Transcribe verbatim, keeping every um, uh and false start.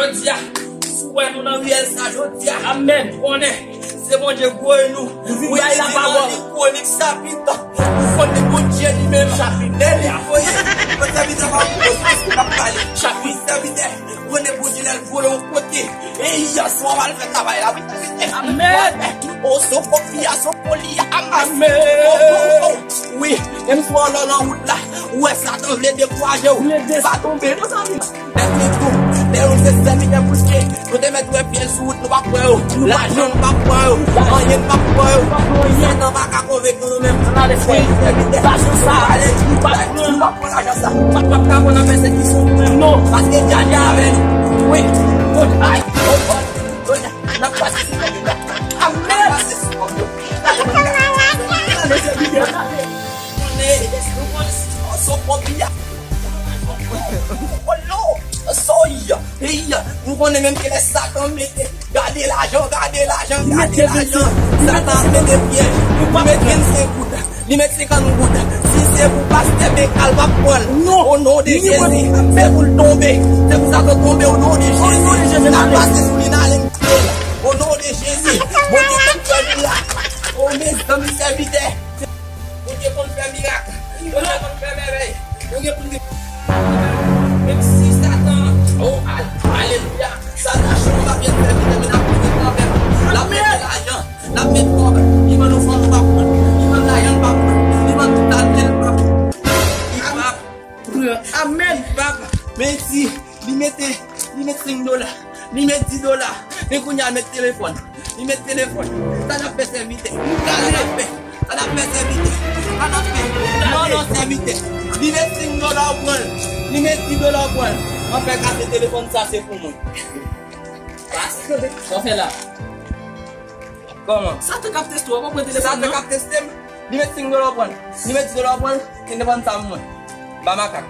Jodi a, si w wè nou nan riyèl sa jodi a, amèn, konnen se Bondye gwo e nou. Nou vin bay lapawòl. Li konik chapit. Ou konnen Bondye li menm. Chapit. Lè li voye, mwen sèvitè pa pou konsyans pou n ap pale. Chapit. Sèvitè, konnen Bondye lè l voye yon kote. E yè swa w al fè travay la. Amèn. Oso kopi a so poli a. Amèn. Wi, menm si w nan wout la, ou wè Satan vle dekouraje w. Vle de- pa tonbe, non, zanmi. Mèt li tou, lè nou se sèvitè pou l te, nou te mèt wè pye l sou wout, nou p ap pran yo. Lajan nou p ap pran yo. Anyen nou p ap pran yo. Satan pa ka konvenk nou, nou menm. Ann ale, frè. Sèvitè. Lajan sa, nou p ap pran. Nou p ap pran lajan sa. Nou p ap ka pran nan pèsekisyon nou menm, non. Paske Dye avè nou. Wi. Ay, oh, oh. N ap pase sou kòm yo. Amèn. N ap pase sou kòm yo. Gade, gade, gade. Konnen, nou konnen, se yon kòb li a. Oh, Lord. Soy. Hey, nou konnen menm ke lè Satan mete, gade lajan, gade lajan, gade lajan. Satan ap mete pyèj. Li met vennsenk goud. Li met senkant goud. Si se pou pastè Bekal, m ap pran l. Non. O non de Jezi. Se pou l tonbe. Se pou Satan tonbe o non de Jezi. O non de Jezi, n ap pase sou li, n ale mete l. O non de Jezi. Bondye konn fè mirak. O mezanmi, sèvitè. Bondye konn fè mirak. Bondye konn fè mèvèy. Bondye konn. Menm si Satan, o, al-, alelouya. Satan chonm pa byen fè, men n ap mete kanmenm. L ap mete lajan. L ap met kòb, li ban nou fanm, nou pa pran. Li ban lajan, nou pa pran. Li ban tout ane, nou pa pran. Li pa pran. Amèn. Li pa pran. Men si li mete, li met senk dola, li met dis dola, e kounye a met telefòn. Li met telefòn. Sa n ap fè, sèvitè? Sa n ap fè? Sa n ap fè, sèvitè? Sa n ap fè? Non, non, sèvitè. Li met senk dola, ou pran l. Li met dis dola, ou pran l. Anfen, kase telefòn sa, se pou mwen. Sa w fè la? Kòman? Satan k ap teste w, w ap pran telefòn nan? Satan k ap teste m. Li met senk dola, w pran l. Li met dis dola, w pran l. Telefòn sa mwen. Ba makak.